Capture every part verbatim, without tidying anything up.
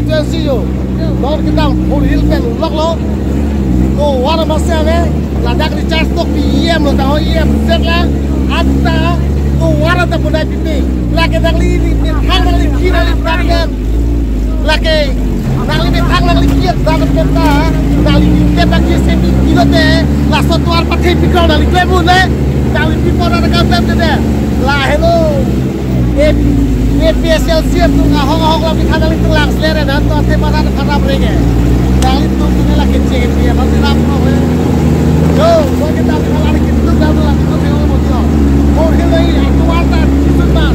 Constituency yo. Dor kedam four hill pen ulok lo. Ko war masa ave. Ladak Richard Tokbi E M lo, ta ho E M set la. Anta ko war ta punai pipe. Lake nangli ni thang nangli ki nangli thang den. Lake nangli ni thang nangli ki dan pen ta. Nangli ni ta ki semi kilo te. Laso tovar pathe pikro nangli klem un ne. Nangli pi pora na kam klem te. La helo. A P S L C atum ahok ahok lam ni thang nangli tung lang sler na to te para na kharap rege. Nangli tung tung la ke chek ni apa sih lam ko he. Yo, so kita kita lari kita tung dalam lagi tung yang mau dia. Mau dia lagi aku warta kisun mas.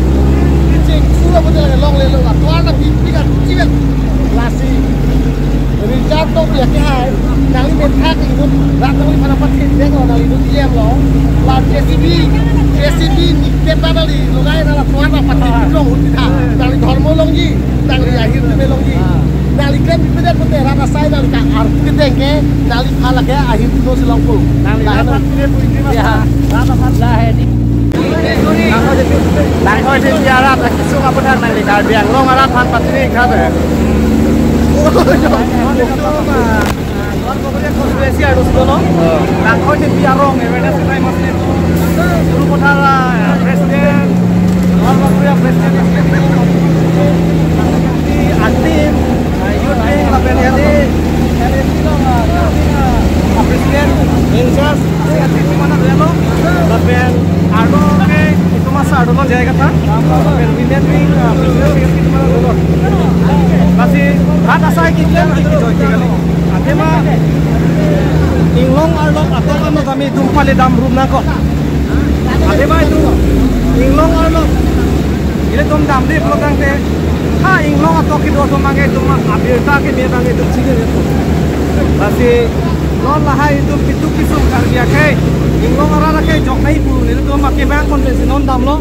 Kecek sudah betul lagi long lelo lah. Tuan lagi pikat cilet. Lasi. Richard Tokbi ke hai, nangli methak inut, rat nangli pada pathe deng lo, nangli inut E M lo, la J C B, J C B ni kepa nangli, logai nangli tuan nangli pathe dong hut kita, nangli dhormo longji, nangli ahir tume longji, nangli klem pipedet pute, rat asai nangli ka arpu kedeng ke, nangli phala ke ahir tuno si longpo. Nangli rat pathe pu ini mas, ya, rat pathe lah ini. Langkoi di biara tak kisung apa dah nangli Karbi Anglong arat aphan patini khat eh. Luar Bagori constituency arlo si dono. Langkoi Tepi arong awareness kita masih itu. Guru Pothara president, Luar Bagori president, active, youth wing, lapen L A, L A C lo, president, in charge, active mana dia lo, lapen arlo ke itu masa arlo lo jaya kata, lapen women wing, president, secretary itu mana dia lo. Lasi rat asai kita kita join kita lo. Athema inglong arlo atok ano kami tum pale dam room nangkok. Athema itu inglong arlo ilitum damde pulo tangte, ha inglong atok kedo atum abangke itum abirta keme abangke itum chini atum. Lasi non lahai itum pituk kisung Karbi akhei inglong arat akhei joknai pu nelitum akemang konvensi non damlo.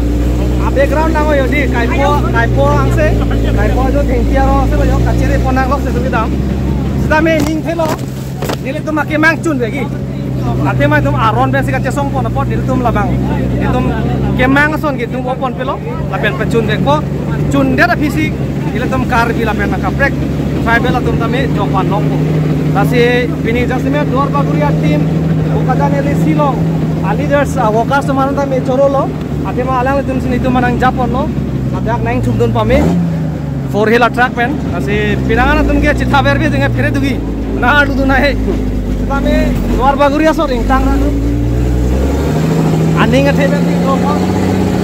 A background nang yo di kaipo, kaipo angse, kaipo jo thengpi arong angse lo yo kachere ponang lo si kedam. Sitame ning thelo. Nelitum akemang chunvekji. Athema itum aron pensi kachesong pon apot nelitum labang. Itum kemang ason ke itum open pelo, lapen pachunvekpo, chundet aphisi nelitum Karbi lapen kaprek tribal atum tame jokvan longpo. Lasi pini jasemet Luar Bagori team, Bokajan L A C along, a leaders, a workers teman tame chorolo. Athema alanglitum si nelitum manang japonlo. Ladak nang chumdun pame. Four hill truck pen. Lasi pinangan atum ke chithaber bi dengan phere dugi. Na alu dun ahe. Tame Luar Bagori aso ring tang na. Aning athe pen di dong.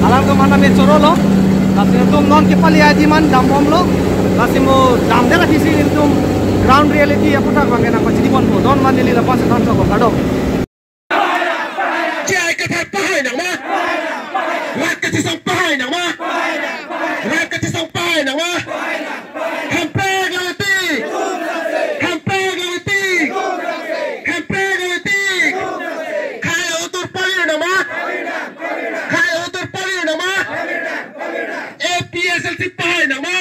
Alam ke mana me chorolo. Lasi atum non kepali aji man dambomlo. Lasi mo damdet aphisi nelitum ground reality aputhak abangke nangpachini ponpo. Don man neli lapu-an si thancho ko kardom. J I Kathar pahai nangma? Rat kachisong pahai nangma? Rat kachisong pahai nangma? Hemprek lawiti! Hemprek lawiti! Hemprek lawiti! Khei utur palir nangma? Khei utur palir nangma? A P S L C pahai nangma?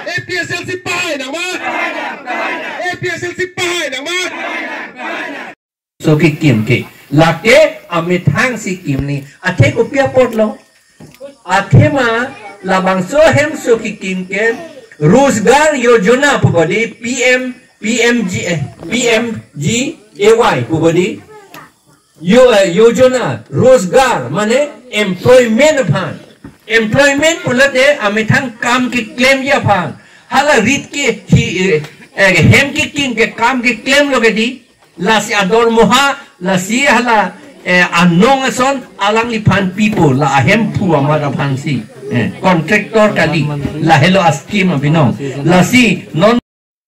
A P S L C pahai nangma? A P S L C pahai nangma? So kekim ke. Lake amethang si kimni. Athe kopi apotlo? Athema labangso ahemso kekim ke Rozgar Yojana pu bodi P M, P M G, eh, P M G A Y pu bodi. Yo, eh, Yojana, Rozgar, mane employment aphan. Employment pulote amethang kam keklemji aphan. Hala rit ke hi, eh, eh, hem kekim ke kam keklemlo ke di. Lasi adormoha, lasi hala, eh, anong ason, alangliphan pipo, la ahemphu amat aphansi. Eh, contractor kali, lahelo a-scheme abinong. Lasi non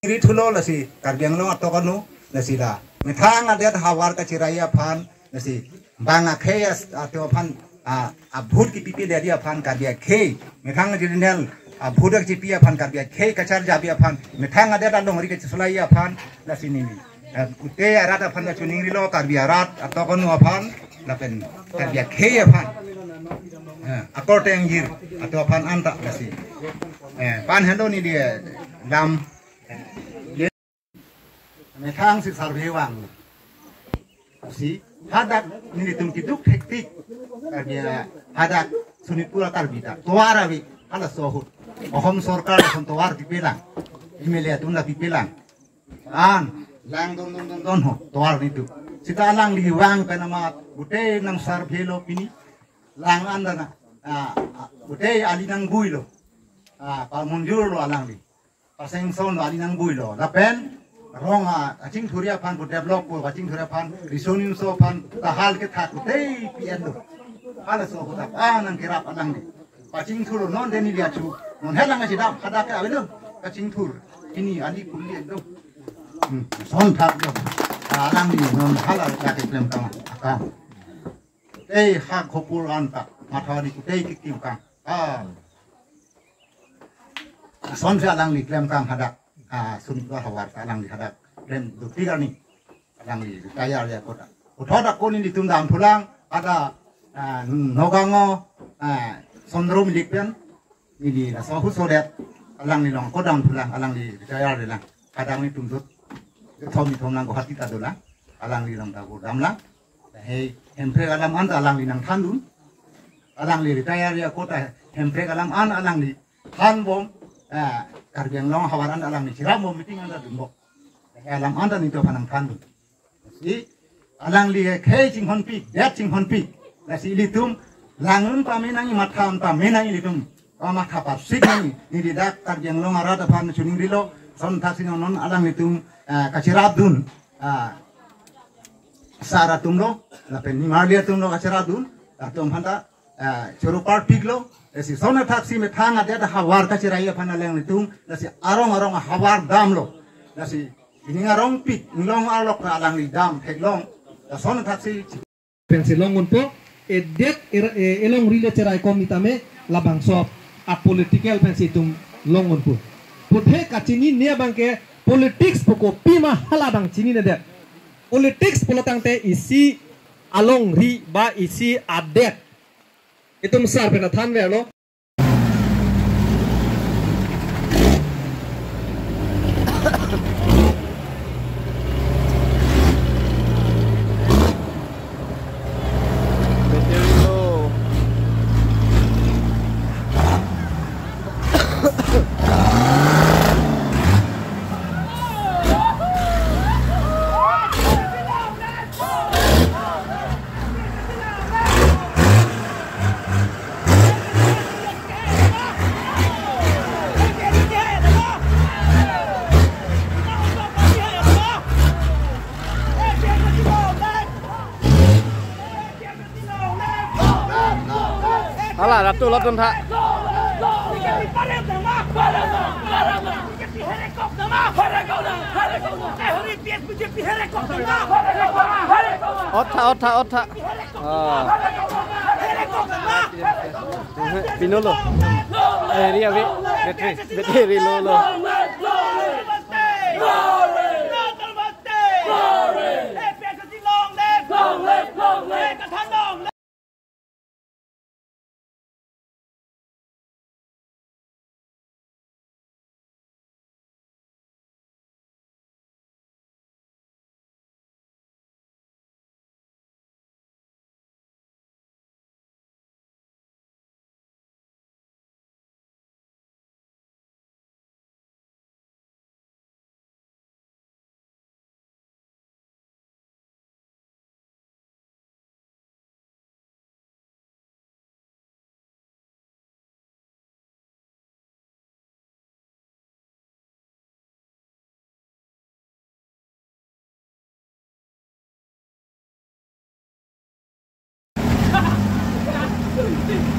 ri thulo lasi Karbi Anglong atok anu lasi la. Methang adet havar kachirai aphan lasi. Bang akhei as-, ato aphan, a, a vote kipipi dadi aphan Karbi akhei. Methang general, a vote kipipi aphan Karbi akhei kacharjabi aphan. Methang adet alongri kachisolai aphan lasi nini. Eh, ute arat aphan kachiningrilo Karbi arat atok anu aphan lapen Karbi akhei aphan. Eh, akorte angjir ato aphan anta lasi. Eh, pan hendo neli, eh, dam. Methang si survey vang. Si hadak nelitum keduk hektik. Karbi hadak Sonitpur Karbi ta tovar ave halaso ahut. Ahom sorkar ason tovar kipelang. M L A atum la pipelang. An, lang dondon dondon ho, tovar netum. Seta alangli vang pen amat, gutei nang survey lo pini. Lang an dana, ah, ah, gutei ali nangbuilo. Ah, pamunjur lo alangli. Pasanction lo, ali nangbuilo. Lapen, rong a, kachingthur aphan pu develop pu, kachingthur aphan, riso nimso aphan, tahal kethak gutei P N lo. Halaso ahut ta, ah, nangkerap alangli. Kachingthur non deni dia chu. Non helang asidap hadak ke avelo. Kachingthur. Ini ali puli do. Hmm, son thak do. Alangli non hala ka keklem kang akam. Tei hak khopur anta. Mathari kutei kikim kang. Ah. Son si alangli klem kang hadak. Ah, sun dua havar ta alangli hadak. Klem duti kani. Alangli retire ya kota. Kota dak ko nelitum dam pulang, ada, ah, Nagaon, ah, Sondro milik pen, neli laso ahut sodet, alangli along ko dam pulang, alangli retire lang. Kadang netum dut, thom ni thom lang Guwahati ta dolang, alangli along ta ko damlang. Hei, Hemprek alam an ta alangli nangthandun, alangli retire ya kota Hemprek alam an alangli thanbom, ah, Karbi Anglong havar an alangli cherapbom meeting an ta dunbom. Hei alam an ta netum aphan nangthandun. Si, alangli khei chinghonpik, det chinghonpik. Lasi ilitum, lang un pame nangji, matha un pame nangji ilitum. Pamatha parsik nangji, neli dak Karbi Anglong arat aphan choningrilo, son thaksi non non alanglitum, ah, kacherapdun, ah, sar atum lo, lapen nimarli atum lo kacherapdun, latum aphanta, ah, choro parpiklo, lasi son thaksi methang adet havar kacherai aphan alanglitum, lasi arong arong havar damlo, lasi ining arongpik, inglong arlok ta alangli dam theklong, lason thaksi pensi long unpo, edet er-, e-, elongri le cherai kom itame labangso a political pensi itum long unpo. Puthe kachinine abangke politics pu kopima hala abang chininedet. Politics pulo tangte isi alongri ba isi adet. Itum sar pen thanverlo. Hala, ratu latun tha. Ot tha, ot tha, ot tha. Ah. Pino lo. Eh, ri ave. Battery, battery low lo.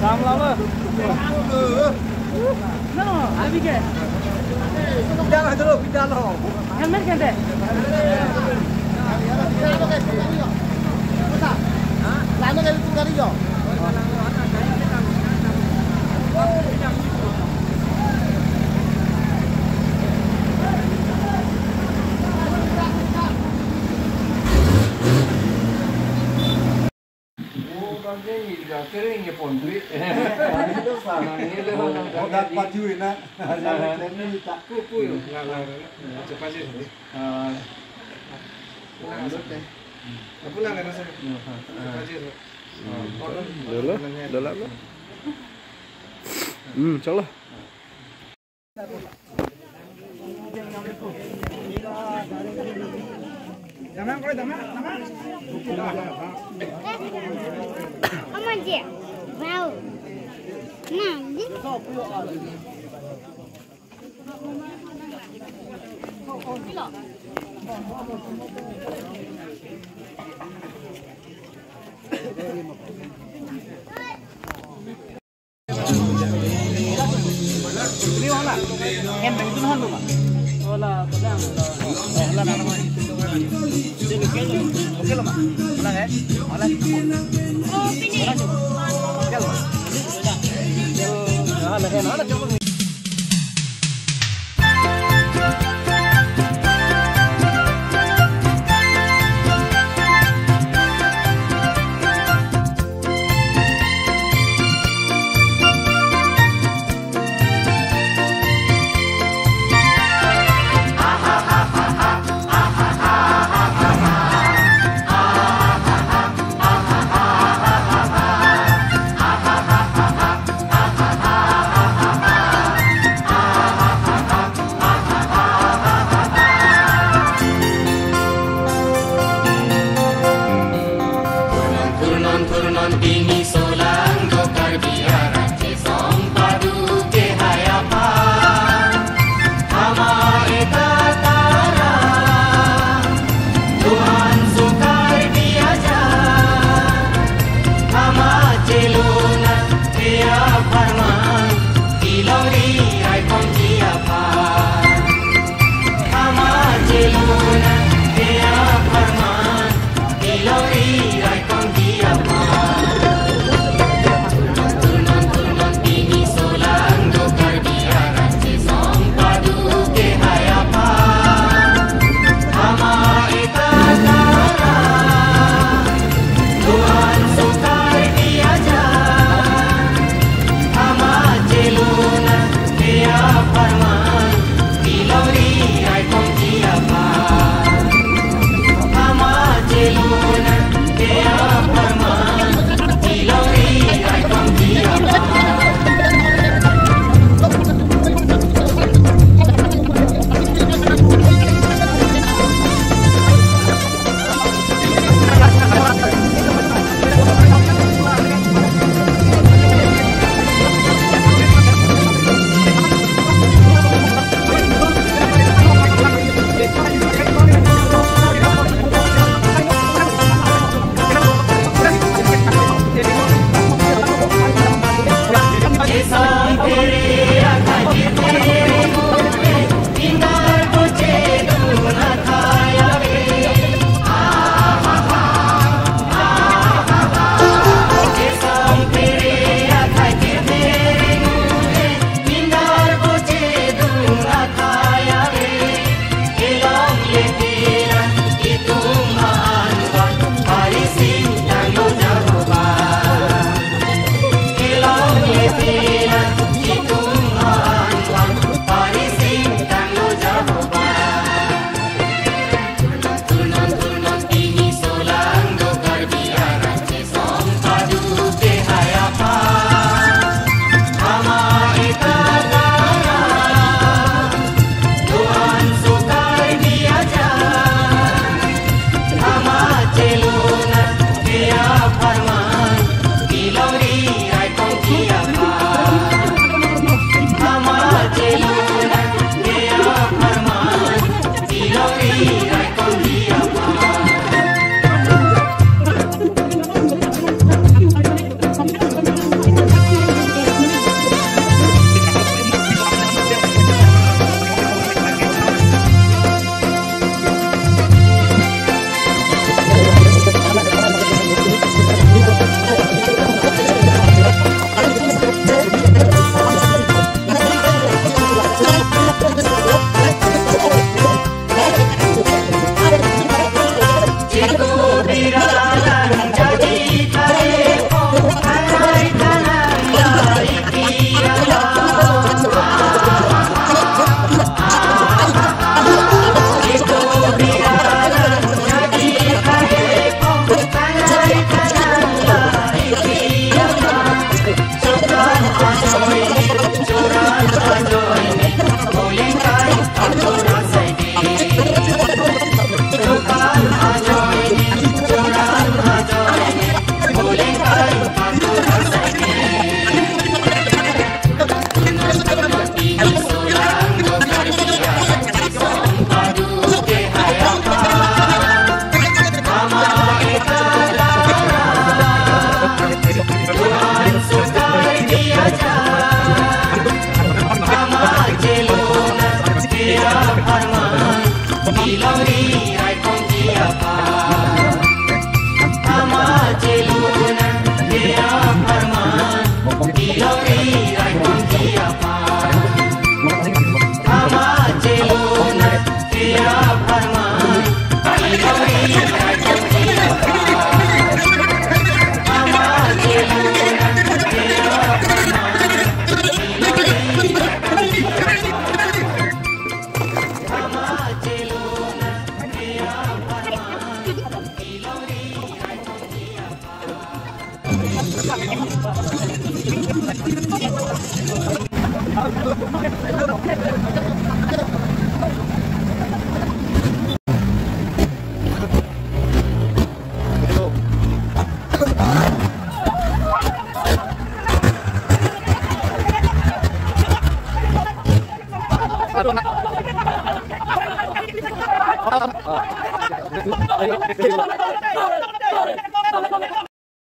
Ram lama. No, abi ke? Pindah lah dulu, pindah lah. Helmet kan deh? Lama kali tu kali yo. Dolo, dolo, dolo. Hmm, insyaallah. Come on, dear. Wow. Nah, this